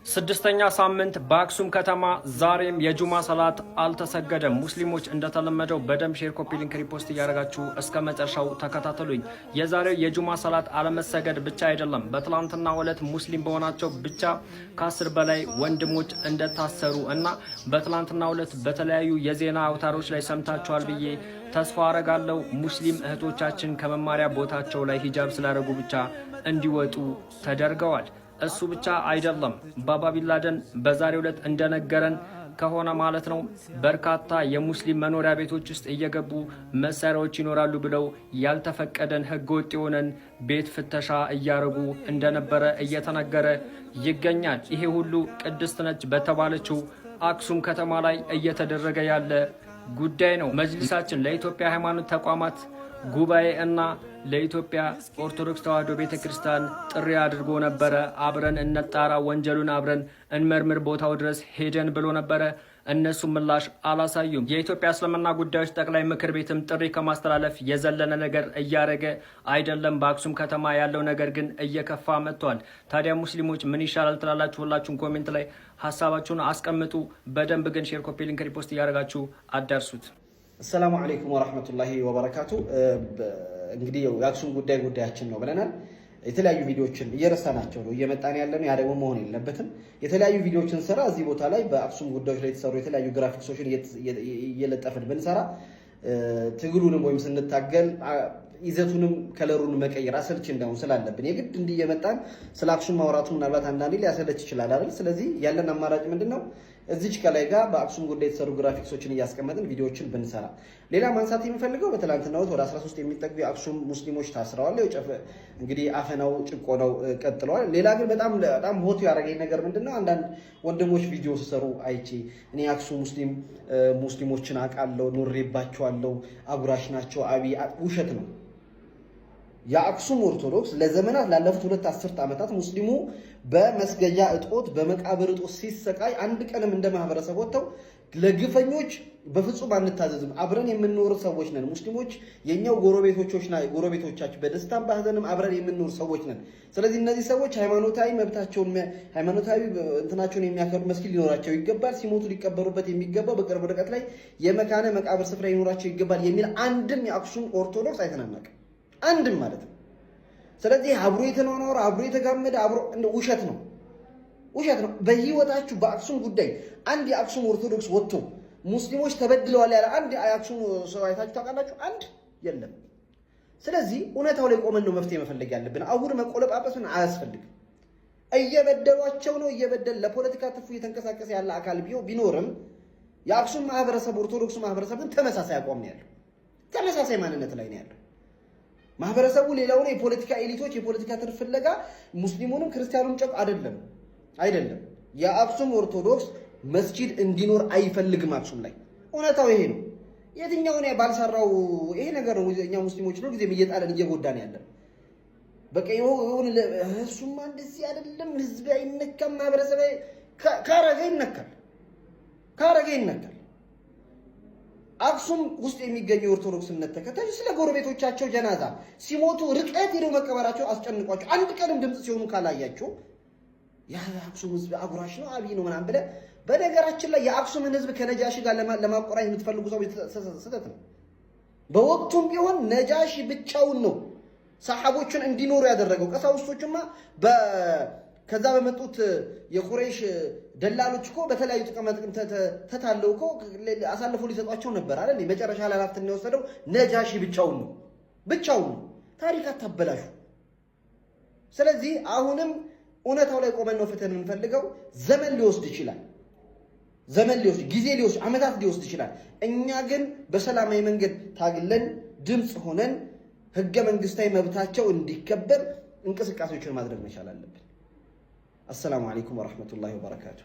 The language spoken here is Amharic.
ስድስተኛ ሳምንት በአክሱም ከተማ ዛሬም የጁማ ሰላት አልተሰገደም። ሙስሊሞች እንደተለመደው በደንብ share፣ copy link፣ repost እያደረጋችሁ እስከ መጨረሻው ተከታተሉኝ። የዛሬው የጁማ ሰላት አለመሰገድ ብቻ አይደለም፣ በትላንትናው ዕለት ሙስሊም በሆናቸው ብቻ ከ10 በላይ ወንድሞች እንደታሰሩ እና በትላንትናው ዕለት በተለያዩ የዜና አውታሮች ላይ ሰምታችኋል ብዬ ተስፋ አረጋለሁ። ሙስሊም እህቶቻችን ከመማሪያ ቦታቸው ላይ ሂጃብ ስላደረጉ ብቻ እንዲወጡ ተደርገዋል። እሱ ብቻ አይደለም። ባባ ቢንላደን በዛሬው ዕለት እንደነገረን ከሆነ ማለት ነው በርካታ የሙስሊም መኖሪያ ቤቶች ውስጥ እየገቡ መሳሪያዎች ይኖራሉ ብለው ያልተፈቀደን ህገወጥ የሆነን ቤት ፍተሻ እያደረጉ እንደነበረ እየተነገረ ይገኛል። ይሄ ሁሉ ቅድስት ነች በተባለችው አክሱም ከተማ ላይ እየተደረገ ያለ ጉዳይ ነው። መጅሊሳችን ለኢትዮጵያ ሃይማኖት ተቋማት ጉባኤ እና ለኢትዮጵያ ኦርቶዶክስ ተዋሕዶ ቤተ ክርስቲያን ጥሪ አድርጎ ነበረ። አብረን እንጣራ፣ ወንጀሉን አብረን እንመርምር፣ ቦታው ድረስ ሄደን ብሎ ነበረ። እነሱ ምላሽ አላሳዩም። የኢትዮጵያ እስልምና ጉዳዮች ጠቅላይ ምክር ቤትም ጥሪ ከማስተላለፍ የዘለለ ነገር እያደረገ አይደለም። በአክሱም ከተማ ያለው ነገር ግን እየከፋ መጥቷል። ታዲያ ሙስሊሞች ምን ይሻላል ትላላችሁ? ሁላችሁም comment ላይ ሀሳባችሁን አስቀምጡ። በደንብ ግን share፣ copy link፣ repost እያደረጋችሁ አዳርሱት። السلام عليكم ورحمة الله وبركاته። እንግዲህ የአክሱም ጉዳይ ጉዳያችን ነው ብለናል። የተለያዩ ቪዲዮዎችን እየረሳናቸው ነው እየመጣን ያለ ነው። ያ ደግሞ መሆን የለበትም። የተለያዩ ቪዲዮዎችን ስራ እዚህ ቦታ ላይ በአክሱም ጉዳዮች ላይ የተሰሩ የተለያዩ ግራፊክሶችን እየለጠፍን ብንሰራ ትግሉንም ወይም ስንታገል ይዘቱንም color ኡን መቀየር አሰልች እንዳይሆን ስላለብን የግድ እንዲህ እየመጣን ስለ አክሱም ማውራቱ ምናልባት አንዳንዴ ሊያሰለች ይችላል አይደል? ስለዚህ ያለን አማራጭ ምንድን ነው? እዚች ከላይ ጋር በአክሱም ጉዳይ የተሰሩ ግራፊክሶችን እያስቀመጥን ቪዲዮዎችን ብንሰራ። ሌላ ማንሳት የሚፈልገው በትላንትናው ወደ 13 የሚጠጉ የአክሱም ሙስሊሞች ታስረዋል። እንግዲህ አፈናው ጭቆናው ቀጥለዋል። ሌላ ግን በጣም በጣም hot ያደረገኝ ነገር ምንድነው? አንዳንድ ወንድሞች ቪዲዮ ሲሰሩ አይቼ እኔ የአክሱም ሙስሊሞችን አውቃለሁ፣ ኖሬባቸዋለሁ፣ አጉራሽ ናቸው፣ አብይ ውሸት ነው። የአክሱም ኦርቶዶክስ ለዘመናት ላለፉት 2 አስርት ዓመታት ሙስሊሙ በመስገጃ እጦት በመቃብር እጦት ሲሰቃይ አንድ ቀንም እንደ ማህበረሰብ ወጥተው ለግፈኞች በፍጹም አንታዘዝም፣ አብረን የምንኖር ሰዎች ነን። ሙስሊሞች የኛው ጎረቤቶቻችን፣ በደስታም በሀዘንም አብረን የምንኖር ሰዎች ነን። ስለዚህ እነዚህ ሰዎች ሃይማኖታዊ መብታቸውን ሃይማኖታዊ እንትናቸውን የሚያከብሩ መስጊድ ሊኖራቸው ይገባል። ሲሞቱ ሊቀበሩበት የሚገባው በቅርብ ርቀት ላይ የመካነ መቃብር ስፍራ ሊኖራቸው ይገባል የሚል አንድም የአክሱም ኦርቶዶክስ አይተናናቅም። አንድም ማለት ነው። ስለዚህ አብሮ የተኗኗረ አብሮ የተጋመደ አብሮ ውሸት ነው፣ ውሸት ነው። በህይወታችሁ በአክሱም ጉዳይ አንድ የአክሱም ኦርቶዶክስ ወጥቶ ሙስሊሞች ተበድለዋል ያለ አንድ የአክሱም ሰው አይታችሁ ታውቃላችሁ? አንድ የለም። ስለዚህ እውነታው ላይ ቆመን ነው መፍትሄ መፈለግ ያለብን። አሁን መቆለጳጰስን አያስፈልግም። እየበደሏቸው ነው። እየበደል ለፖለቲካ ትርፉ እየተንቀሳቀሰ ያለ አካል ቢኖርም የአክሱም ማህበረሰብ ኦርቶዶክስ ማህበረሰብ ግን ተመሳሳይ አቋም ነው ያለው። ተመሳሳይ ማንነት ላይ ነው ያለው። ማህበረሰቡ ሌላውን የፖለቲካ elite ኦች የፖለቲካ ትርፍ ፍለጋ ሙስሊሙንም ክርስቲያኑም ጨቅ አይደለም አይደለም። የአክሱም ኦርቶዶክስ መስጂድ እንዲኖር አይፈልግም አክሱም ላይ። እውነታው ይሄ ነው። የትኛውን ባልሰራው ይሄ ነገር ነው። እኛ ሙስሊሞች ነው ጊዜም እየጣለን እየጎዳን ያለን። በቃ ይሁን እሱማ እንደዚህ አይደለም። ህዝብ አይነካም፣ ማህበረሰብ ካረገ ይነካል፣ ካረገ ይነካል። አክሱም ውስጥ የሚገኙ የኦርቶዶክስ እምነት ተከታዮች ስለ ጎረቤቶቻቸው ጀናዛ ሲሞቱ ርቀት ሄደው መቀበራቸው አስጨንቋቸው አንድ ቀንም ድምፅ ሲሆኑ ካላያቸው የአክሱም ህዝብ አጉራሽ ነው አብይ ነው ምናምን ብለህ፣ በነገራችን ላይ የአክሱምን ህዝብ ከነጃሺ ጋር ለማቆራኘት የምትፈልጉ ሰው ስህተት ነው። በወቅቱም ቢሆን ነጃሺ ብቻውን ነው ሰሓቦችን እንዲኖሩ ያደረገው። ቀሳውስቶቹማ ከዛ በመጡት የቁረይሽ ደላሎች እኮ በተለያዩ ጥቅማ ጥቅም ተታለው እኮ አሳልፎ ሊሰጧቸው ነበር አይደል? መጨረሻ ላይ ኃላፊነት የወሰደው ነጃሺ ብቻውን ነው፣ ብቻውን ነው። ታሪክ አታበላሹ። ስለዚህ አሁንም እውነታው ላይ ቆመን ነው ፍትህን የምንፈልገው። ዘመን ሊወስድ ይችላል፣ ዘመን ሊወስድ ጊዜ ሊወስድ ዓመታት ሊወስድ ይችላል። እኛ ግን በሰላማዊ መንገድ ታግለን ድምፅ ሆነን ህገ መንግስታዊ መብታቸው እንዲከበር እንቅስቃሴዎችን ማድረግ መቻል አለብን። السلام عليكم ورحمة الله وبركاته።